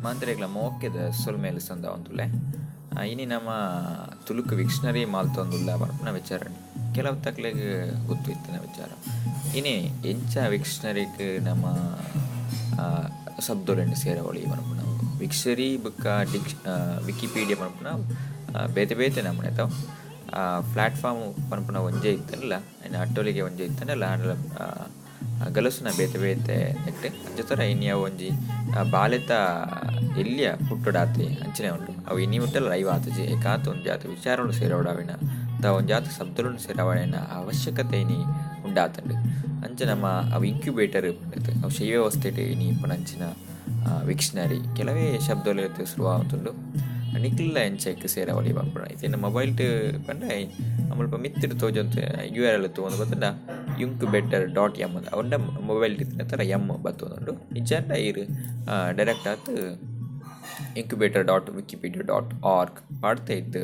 ಮಾಂತ್ರೆಗ್ಲ ಮೋಕೆದ ಸೊಲ್ಮೆಲ್ ಸಂದಾವೊಂದುಲ್ಲೆ. ಇನಿ ನಮ ತುಳುಕು ವಿಕ್ಷನರಿ ಮಾಲ್ತೊಂದುಲ್ಲ ಪನ್ಪುನ ವಿಚಾರ ಕೆಲವು ತಕ್ಲೆಗ್ ಗೊತ್ತು ಇತ್ತಿನ ವಿಚಾರ. ಇನಿ ಎಂಚ ವಿಕ್ಷನರಿಗ್ ನಮ್ಮ ಶಬ್ದೊಲೆನ್ ಸೇರವೊಲಿ ಪನ್ಪುನವು. ವಿಕ್ಷರಿ ಬೊಕ್ಕ ವಿಕಿಪೀಡಿಯಾ ಪನ್ಪುನ ಬೇತೆ ಬೇತೆ ನಮೂನೆತವು. ಪ್ಲಾಟ್ಫಾರ್ಮ್ ಪನ್ಪುನ ಒಂಜೇ ಇತ್ತುಂಡಲ ಐನ ಅಟ್ಟೊಲಿಗೆ ಒಂಜೇ ಇತ್ತುಂಡಲ ಆಂಡಲ ಗಲಸುನ ಬೇತೆ ಬೇತೆ ನೆಟ್ ಅಂಚ ಇನಿ ಅವು ಒಂಜಿ ಬಾಲೆತ ಎಲ್ಯ ಪುಟ್ಟುಡಾತೆ ಅಂಚನೆ ಉಂಡು. ಅವು ಇನಿ ಮುಟ್ಟಲ ಲೈವ್ ಆತುಜಿ. ಏಕಾತ್ ಒಂಜಾತ್ ವಿಚಾರೊಲು ಸೇರವಡಾವಿನ ಅಥವಾ ಒಂಜಾತ್ ಶಬ್ದೊಲು ಸೇರವಡಿನ ಅವಶ್ಯಕತೆ ಇನಿ ಉಂಡಾತುಂಡು. ಅಂಚ ನಮ್ಮ ಅವು ಇನ್ಕ್ಯುಬೇಟರ್ ಪಂಡುದು ಅವು ಶೈವ್ಯವಸ್ಥೆಟ್ ಇನಿ ಇಪ್ಪುನಂಚಿನ ವಿಕ್ಷನರಿ ಕೆಲವೇ ಶಬ್ದೊಲು ಶುರುವಾತುಂಡು. ನಿಕ್ಲ ಎಂಚ ಸೇರವೊಲಿ ಪನ್ಪುನ ಇತ್ತೆ ಮೊಬೈಲ್ ಪಂಡ ಮುಲ್ಪ ಮಿತ್ತ್ ತೋಜೊಂದು you are L ತೂವೊಂದು ಬತ್ತುಂಡ incubator dot M ಅವುಂಡ ಮೊಬೈಲ್ ಇತ್ತಿನ ತರ ಎಮ್ ಬತ್ತೊಂದುಂಡು. ಇಜ್ಜಾಂಡ ಇರ್ ಡೈರೆಕ್ಟ್ ಆತ್ incubator dot Wikipedia dot org ಪಾಡ್ತೆ ಇತ್ತು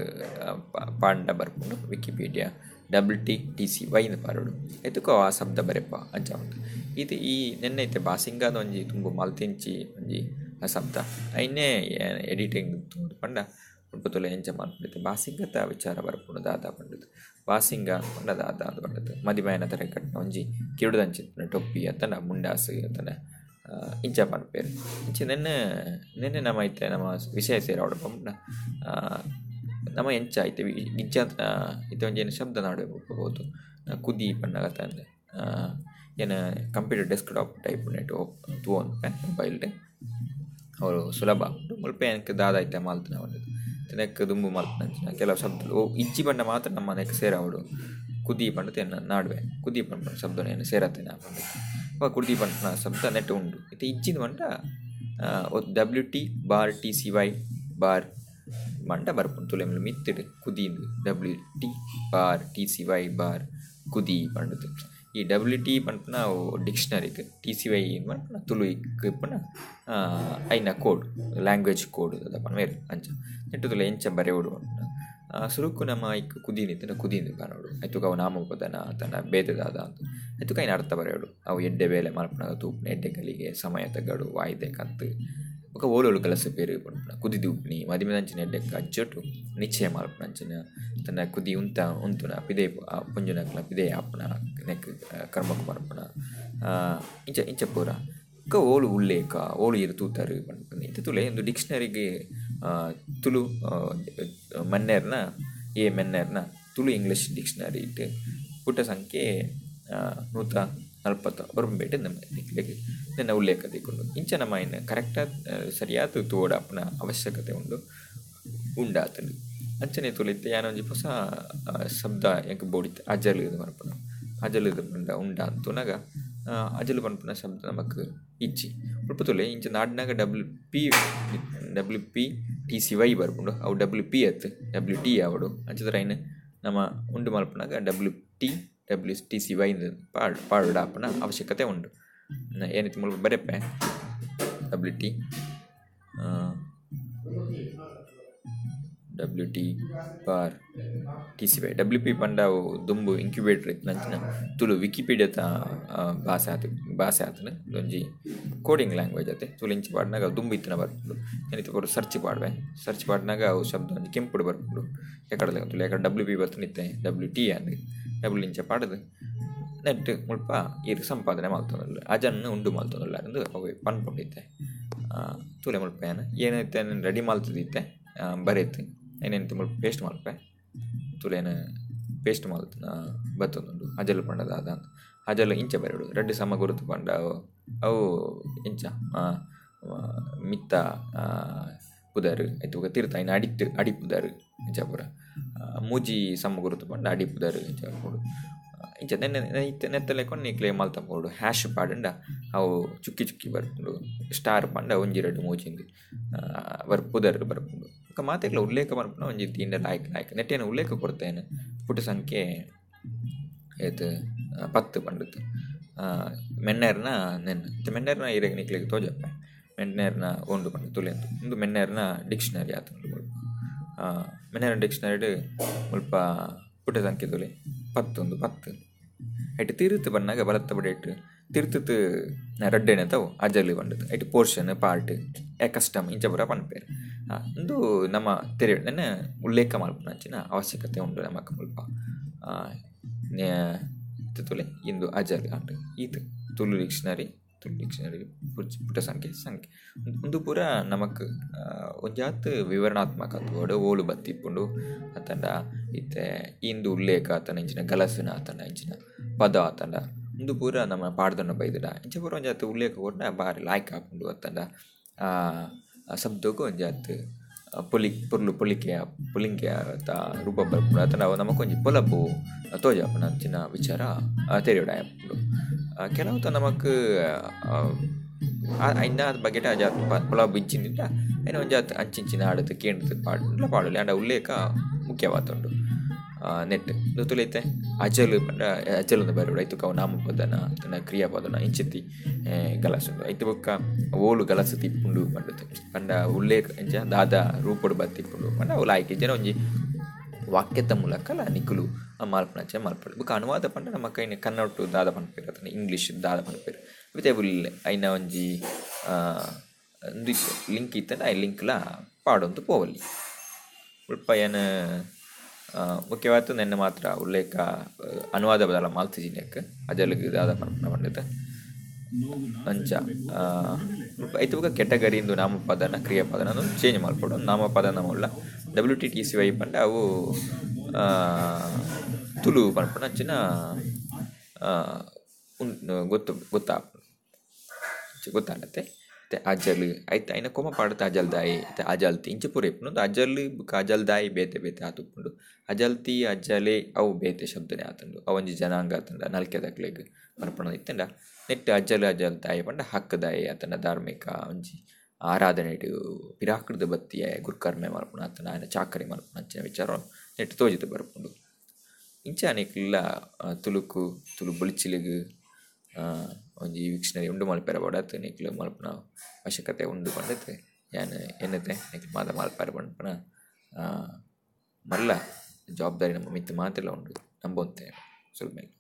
ಪಾಂಡ ಬರ್ಪುಂಡು. Wikipedia double T T C Y ಇಂದ್ ಪಾಡೊಡು. ಐತುಕು ಆ ಶಬ್ದ ಬರೆಪ ಅಂಚ ಉಂಡು. ಇದು ಈ ನೆನ್ನೆ ಇತ್ತೆ ಬಾಸಿಂಗಾದ ಒಂಜಿ ತುಂಬು ಮಲ್ತಿಂಚಿ ಒಂಜಿ ಶಬ್ದ ಐನೇ ಎಡಿಟಿಂಗ್ ತೂದು ಪಂಡ ಮುಲ್ಪ ತೂಲೆ ಎಂಚ ಮಲ್ಪುಂಡು ಬಾಸಿಂಗತ ವಿಚಾರ ಬರ್ಪುಂಡು ದಾದ ಪಂಡುದು. ಬಾಸಿಂಗ ಪಂಡ ದಾದ ಅಂದ್ ಪಂಡುದು. ಮದಿಮಯನ ತರೆ ಕಟ್ಟುನ ಒಂಜಿ ಕಿರುಡುದಂಚಿತ್ತಿನ ಟೊಪ್ಪಿ ಅತ್ತಂಡ ಮುಂಡಾಸು ಅತ್ತಂಡ ಇಂಚ ಪನ್ಪೆರ್. ಇಂಚ ನೆನ್ನೆ ನೆನ್ನೆ ನಮ ಇತ್ತೆ ನಮ ವಿಷಯ ಸೇರವೊಡು ಪಂಡ ನಮ ಎಂಚ ಇತ್ತೆ ಇಂಚಾಂತಿನ ಇತ್ತೆ ಒಂಜಿ ಏನ ಶಬ್ದ ನಾಡುವೆ ಪೋದು ಕುದಿ ಪನ್ನಗ ಅತ್ತಂದೆ ಏನ ಕಂಪ್ಯೂಟರ್ ಡೆಸ್ಕ್ ಟಾಪ್ ಟೈಪ್ ನೆಟ್ ತೂವೊನ್ಪೆ ಮೊಬೈಲ್ಡ್ ಅವು ಸುಲಭ ಆಪುಂಡು. ಮುಲ್ಪ ಎಂಕ್ ದಾದ ಇತ್ತೆ ಮಲ್ತಿನ ಪಂಡುದು ನೆಕ್ ದುಂಬು ಮಲ್ಪುನಂಚಿನ ಕೆಲವು ಶಬ್ದಲು ಇಜ್ಜಿ ಪಂಡ ಮಾತ್ರ ನಮ್ಮ ನೆಕ್ ಸೇರವೊಡು. ಕುದಿ ಪಂಡುದು ಎನ್ನ ನಾಡುವೆ ಕುದಿ ಪನ್ಪುನ ಶಬ್ದನು ಎನ್ನ ಸೇರತ್ತಿನ ಪಂಡುದು. ಬೊಕ ಕುದಿ ಪನ್ಪುನ ಶಬ್ದ ನೆಟ್ ಉಂಡು. ಇತ್ತೆ ಇಜ್ಜಿಂದ್ ಪಂಡ W T bar T C Y bar ಪಂಡ ಬರ್ಪುಂಡು. ತೂಲೆ ಮುಲ್ಪ ಮಿತ್ತ್ಡ್ ಕುದಿಂದ್ W T bar T C Y bar ಕುದಿ ಪಂಡುದು. ಈ ಡಬ್ಲ್ಯೂ ಟಿ ಪನ್ಪುನ ಅವು ಡಿಕ್ಷನರಿಗ್, ಟಿ ಸಿ ವೈ ಪನ್ಪುನ ತುಳುಕ್ ಇಪ್ಪುನ ಐನ ಕೋಡ್, ಲ್ಯಾಂಗ್ವೇಜ್ ಕೋಡ್ ದಾದ ಪನ್ಪೆರ್ ಅಂಚ. ನೆಟ್ಟ್ ತೂಲೆ ಎಂಚ ಬರೆವೊಡು ಪನ್ಪುನ. ಸುರುಕು ನಮ ಐಕ್ ಕುದಿನ್ ಇತ್ತ್ಂಡ ಕುದಿಂದ್ ಪನೊಡು. ಐತುಕ ಅವು ನಾಮಪದನ ಅತ್ತಂಡ ಬೇತೆ ದಾದ ಅಂದ್. ಐತುಕ ಐನ ಅರ್ಥ ಬರೆಯೊಡು. ಅವು ಎಡ್ಡೆ ಬೇಲೆ ಮಲ್ಪುನಗ ತೂಪುನ ಎಡ್ಡೆ ಗಳಿಗೆ ಸಮಯ ತಗಡು ವಾಯ್ದೆ ಕಂತ್ ಬೊಕ ಓಲೋಲು ಗಲಸುಪೆರ್ ಪನ್ಪುನ. ಕುದಿ ದೂಪುನಿ ಮದಿಮೆದಂಚಿನ ಎಡ್ಡೆ ಕಜ್ಜೊಟು ನಿಶ್ಚಯ ಮಲ್ಪುನಂಚಿನ ಅತ್ತಂಡ ಕುದಿ ಉಂತ ಉಂತುನ ಪಿದೈ ಪೊಂಜೊನಕ್ಲ ಪಿದೈ ಆಪುನ ನೆಕ್ ಕರ್ಮಕ್ ಬರ್ಪುನ ಇಂಚ ಇಂಚ ಪೂರ. ಬೊಕ ಓಲು ಉಲ್ಲೇಖ ಓಲು ಇರ್ ತೂತರ್ ಪನ್ಪುನ. ಇತ್ತೆ ತೂಲೆ ಉಂದು ಡಿಕ್ಷನರಿಗ್ ತುಳು ಮನ್ನೆರ್ನ ಎ ಮೆನ್ನೆರ್ನ ತುಳು ಇಂಗ್ಲೀಷ್ ಡಿಕ್ಷನರಿ ಇಟ್ಟು ಪುಟ ಸಂಖ್ಯೆ 149 ನಿಕ್ಲೆಗ್ ನೆನ್ನ ಉಲ್ಲೇಖ ತಿಕ್ಕುಂಡು. ಇಂಚ ನಮ ಐನ್ ಕರೆಕ್ಟ್ ಸರಿಯಾದ್ ತೂವೊಡಾಪುನ ಅವಶ್ಯಕತೆ ಉಂಡು ಉಂಡಾತುಂಡು. ಅಂಚನೆ ತೂಲೆ ಇತ್ತೆ ಯಾನ್ ಒಂಜಿ ಪೊಸ ಶಬ್ದ ಎಂಕ್ ಬೋಡಿತ್ತೆ ಅಜಲ್ ಪನ್ಪುನ. ಅಜಲ್ ಪಂಡ ಉಂಡಾ ಅಂದ್ ತೂನಗ ಅಜಲ್ ಪನ್ಪುನ ಶಬ್ದ ನಮಕ್ ಇಜ್ಜಿ. ಮುಲ್ಪ ತೂಲೆ ಇಂಚ ನಾಡ್ನಗ W P T C Y ಬರ್ಪುಂಡು. ಅವು ಡಬ್ಲ್ಯೂ ಪಿ ಅತ್ತ್ ಡಬ್ಲ್ಯೂ ಟಿ ಆವೊಡು. ಅಂಚ ಐನ್ ನಮ ಉಂಡು ಮಲ್ಪುನಗ W T W T C Y ಪಾಡೊಡಾಪುನ ಅವಶ್ಯಕತೆ ಉಂಡು. ಏನಿತ್ ಮುಲ್ಪ ಬರೆಪೆ W T W T bar T C Y. W P ಪಂಡ ಅವು ದುಂಬು ಇನ್ಕ್ಯುಬೇಟರ್ ಇತ್ತಿನಂಚಿನ ತುಳು ವಿಕಿಪೀಡಿಯಾದ ಭಾಷೆ ಆತು ಭಾಷೆ ಆತುಂಡು. ಒಂಜಿ ಕೋಡಿಂಗ್ ಲ್ಯಾಂಗ್ವೇಜ್ ಅತೆ. ತುಳು ಇಂಚ ಪಾಡ್ನಗ ದುಂಬು ಇತ್ತಿನ ಬರ್ಪುಂಡು. ಏನಿತ್ತೆ ಪೂರ ಸರ್ಚ್ ಪಾಡ್ವೆ. ಸರ್ಚ್ ಪಾಡ್ನಗ ಅವು ಶಬ್ದ ಒಂಜಿ ಕೆಂಪುಡು ಬರ್ಪುಂಡು. ಎಕಡೆ ತುಳು ಎಕಡೆ ಡಬ್ಲ್ಯೂ ಪಿ ಬತ್ತುಂಡು ಇತ್ತೆ ಡಬ್ಲ್ಯೂ ಟಿ ಆಂಡ್ ಡಬ್ಲ್ಯೂ ಇಂಚ ಪಾಡುದು ನೆಟ್ ಮುಲ್ಪ ಇರ್ ಸಂಪಾದನೆ ಮಲ್ತೊಂದುಲ್ಲೆರ್. ಅಜನ್ ಉಂಡು ಮಲ್ತೊಂದುಲ್ಲೆರ್ ಅಂದ್ ಅವು ಪನ್ಪುಂಡು ಇತ್ತೆ. ತೂಲೆ ಮುಲ್ಪ ಯಾನ್ ಏನಿತ್ತೆ ರೆಡಿ ಮಲ್ತುದಿತ್ತೆ ಬರೆತ್ ಐನೆಂತ ಮುಲ್ಪ ಪೇಸ್ಟ್ ಮಲ್ಪೆ. ತೂಲೆ ಪೇಸ್ಟ್ ಮಲ್ತುನ ಬತ್ತೊಂದುಂಡು. ಅಜಲ್ ಪಂಡ ದಾದ ಅಂದ್. ಅಜಲ್ ಇಂಚ ಬರೆಯೊಡು. ರಡ್ಡ್ ಸಮ ಗುರುತು ಪಂಡ ಅವು ಇಂಚ ಮಿತ್ತ ಪುದರ್ ಐತ ಬೊಕ ತಿರ್ತ್ ಐನ ಅಡಿಟ್ ಅಡಿ ಪುದರ್ ಇಂಚ ಪೂರ. ಮೂಜಿ ಸಮ ಗುರುತು ಪಂಡ ಅಡಿ ಪುದರ್ ಇಂಚ ಬರ್ಪುಂಡು. ಇಂಚ ನೆನ್ನೆ ಇತ್ತೆ ನೆತ್ತ ಲೆಕ್ಕೊಂಡ್ ನಿಕ್ಲೆ ಮಲ್ತ ಪೋವೊಡು. ಹ್ಯಾಶ್ ಪಾಡ್ಂಡ ಅವು ಚುಕ್ಕಿ ಚುಕ್ಕಿ ಬರ್ಪುಂಡು. ಸ್ಟಾರ್ ಪಂಡ ಒಂಜಿ ರಡ್ಡ್ ಮೂಜಿ ಪುದರ್ ಬರ್ಪುಂಡು. ಬೊಕ ಮಾತೆಕ್ಲ ಉಲ್ಲೇಖ ಪನ್ಪುನ ಒಂಜಿ ತೀಂಡ ಲಾಯ್ಕ್ ಲಾಯ್ಕ್ ನೆಟ್ಟೇನ ಉಲ್ಲೇಖ ಕೊರ್ತೇನೆ. ಪುಟ ಸಂಖ್ಯೆ ಏತ್ 10 ಪಂಡುದು. ಮೆನ್ನೆರ್ನ ನೆನ್ನೆ ಇತ್ತೆ ಮೆನ್ನೆರ್ನ ಇರೆಗ್ ನಿಕ್ಲೆಗ್ ತೋಜಪ್ಪೆ. ಮೆನ್ನೆರ್ನ ಉಂಡು ಪಂಡ ತುಲೆಂದು ಉಂದು ಮೆನ್ನೆರ್ನ ಡಿಕ್ಷನರಿ ಆತುಂಡು ಮುಲ್ಪ. ಮೆನ್ನೆರ್ನ ಡಿಕ್ಷನರಿಡ್ ಮುಲ್ಪ ಪುಟ ಸಂಖ್ಯೆ ತೂಲೆ 10 ಉಂದು 10. ಐಟ್ ತಿರುತ್ ಬನ್ನಗ ಬಲತ್ತ ಬಡೆಟ್ ತಿರ್ತುತು ರಡ್ಡೆನೆತವು ಅಜಲ್ ಪಂಡುದು ಐಟ್ ಪೋರ್ಷನ್ ಪಾರ್ಟ್ ಕಸ್ಟಮ್ ಇಂಚ ಪೂರ ಪನ್ಪೆರ್ ಉಂದು ನಮ್ಮ ತೆರಿಯೊಡು ಉಲ್ಲೇಖ ಮಲ್ಪುನಂಚಿನ ಅವಶ್ಯಕತೆ ಉಂಡು ನಮಕ್ ಮುಲ್ಪ ತೂಲೆ ಇಂದು ಅಜಲ್ ಆಂಡ್ ಈತ್ ತುಳು ಡಿಕ್ಷನರಿ ಪುಟ ಸಂಖ್ಯೆ ಸಂಖ್ಯೆ ಉಂದು ಪೂರ ನಮಕ್ ಒಂಜಾತ್ ವಿವರಣಾತ್ಮಕ ತೂವೊಡು ಓಲು ಬತ್ತಿಪ್ಪುಂಡು ಅತ್ತಂಡ ಇತ್ತೆ ಇಂದು ಉಲ್ಲೇಖ ಅತ್ತಂಡ ಇಂಚಿನ ಗಲಸುನ ಅತ್ತಂಡ ಇಂಚಿನ ಪದ ಅತ್ತಂಡ ಉಂದು ಪೂರ ನಮ್ಮ ಪಾಡ್ದನ ಬೈದುಡ ಇಂಚ ಪೂರ ಒಂಜಾತ್ ಉಲ್ಲೇಖ ಕೊರ್ಂಡ ಬಾರಿ ಲಾಯ್ಕ್ ಆಪುಂಡು ಅತ್ತಂಡ ಶಬ್ದೊಗು ಒಂಜಾತ್ ಪೊಲಿ ಪೊರ್ಲು ಪೊಲಿಕೆ ಪೊಲಿಂಕೆ ರೂಪ ಬರ್ಪುಂಡು ಅತ್ತಂಡ ಅವು ನಮಕ್ ಒಂಜಿ ಪೊಲಬು ತೋಜಾಪುಂಡು ಅಂಚಿನ ವಿಚಾರ ತೆರಿಯೊಡಾಪುಂಡು. ಕೆಲವು ನಮಕ್ ಐನ ಬಗೆಟ್ ಜಾತ್ ಪೊಲಬು ಇಜ್ಜಿಂಡ ಐನ ಒಂಜಾತ್ ಅಂಚಿಂಚಿನ ಆಡತ್ ಕೇಂಡ್ದ್ ಪಾಡ್ಂಡಲ ಪಾಡೊಲಿ ಆಂಡ ಉಲ್ಲೇಖ ಮುಖ್ಯವಾತುಂಡು. ನೆಟ್ ತೂಲೆ ಇತ್ತೆ ಅಜಲ್ ಪಂಡ ಅಜಲ್ ಅಂದ್ ಬರೊಡು ಐತುಕ ಅವು ನಾಮಪದನ ಅತ್ತಂಡ ಕ್ರಿಯಾಪದನ ಇಂಚಿತ್ತಿ ಗಲಸುಂಡು ಐತ ಬೊಕ್ಕ ಓಲು ಗಲಸು ತಿಪ್ಪುಂಡು ಪಂಡುದು ಪಂಡ ಉಲ್ಲೇಖ ಇಂಚ ದಾದ ರೂಪೊಡು ಬತ್ತಿಪ್ಪುಂಡು ಪಂಡ ಅವು ಲಾಯ್ಕ್ ಇಜ್ಜಂಡ ಒಂಜಿ ವಾಕ್ಯದ ಮೂಲಕಲ ನಿಕುಲು ಮಲ್ಪುನಂಚ ಮಲ್ಪೊಲಿ. ಬೊಕ್ಕ ಅನುವಾದ ಪಂಡ ನಮಕ್ ಐನ್ ಕನ್ನಡೊಟು ದಾದ ಪನ್ಪೆರ್ ಅತ್ತಂಡ ಇಂಗ್ಲೀಷ್ ದಾದ ಪನ್ಪೆರ್ ಇತ್ತೆ ಐನ ಒಂಜಿ ಉಂದು ಲಿಂಕ್ ಇತ್ತಂಡ ಆ ಲಿಂಕ್ಲ ಪಾಡೊಂದು ಪೋವೊಲಿ. ಮುಲ್ಪ ಯಾನ್ ಮುಖ್ಯವಾದ್ ನೆನ್ನೆ ಮಾತ್ರ ಉಲ್ಲೇಖ ಅನುವಾದ ಬದಲ ಮಲ್ತಿಜಿ ನೆಕ್ ಅಜಲ್ಗ್ ದಾದ ಪನ್ಪುನ ಪಂಡುದು ಅಂಚ ಐತ ಬೊಕ್ಕ ಕೆಟಗರಿ ಇಂದು ನಾಮಪದನ ಕ್ರಿಯಾಪದನ ಚೇಂಜ್ ಮಲ್ಪೊಡು. ನಾಮಪದನ ಮುಲ್ಲ WTTCY ಪಂಡ ಅವು ತುಳು ಪನ್ಪುನ ಅಂಚಿನ ಗೊತ್ತು ಗೊತ್ತಾಪುಂಡು ಗೊತ್ತಾಂಡತೆ. ಇತ್ತೆ ಅಜಲ್ ಐತ ಐನ ಕೊಮ ಪಾಡ್ದ್ ಅಜಲ್ದಾಯಿ ಇತ್ತೆ ಅಜಲ್ತಿ ಇಂಚ ಪೂರ ಇಪ್ಪುಂಡು. ಅಜಲ್ ಬೊಕ್ಕ ಅಜಲ್ದಾಯಿ ಬೇತೆ ಬೇತೆ ಆತುಪ್ಪುಂಡು. ಅಜಲ್ತಿ ಅಜಲೆ ಅವು ಬೇತೆ ಶಬ್ದನೆ ಆತುಂಡು. ಅವು ಒಂಜಿ ಜನಾಂಗ ಅತ್ತಂಡ ನಲ್ಕೆದಕ್ಲೆಗ್ ಪನ್ಪುನ ಇತ್ತಂಡ ನೆಟ್ಟ್ ಅಜಲ್ ಅಜಲ್ತಾಯಿ ಪಂಡ ಹಕ್ಕುದಾಯಿ ಅತ್ತಂಡ ಧಾರ್ಮಿಕ ಒಂಜಿ ಆರಾಧನೆಡ್ ಪಿರಾಕ್ಡ್ದ್ ಬತ್ತಿಯೆ ಗುರ್ಕರ್ಮೆ ಮಲ್ಪುನ ಅತ್ತಂಡ ಆಯನ ಚಾಕರಿ ಮಲ್ಪುನ ಅಂಚಿನ ವಿಚಾರ ನೆಟ್ಟ್ ತೋಜಿದ್ ಬರ್ಪುಂಡು. ಇಂಚ ನಿಕುಲ್ಲ ತುಳುಕು ತುಳು ಬೊಳಿಚಿಲಿಗ್ ಒಂಜಿ ವಿಕ್ಷನರಿ ಉಂಡು ಮಲ್ಪೆರೆ ಬೋಡಾತ್ ನಿಕುಲು ಮಲ್ಪುನ ಅವಶ್ಯಕತೆ ಉಂಡು ಪಂಡುದು ಯಾನ್ ಎನ್ನುತೆ. ನಿಕುಲು ಮಾತ ಮಲ್ಪೆರೆ ಪನ್ಪುನ ಮಲ್ಲ ಜವಾಬ್ದಾರಿ ನಮ್ಮ ಮಿತ್ತ್ ಮಾತೆರ್ಲ ಉಂಡು ನಂಬೊಂತೆ ಸುಲ್ಮೆಲ್.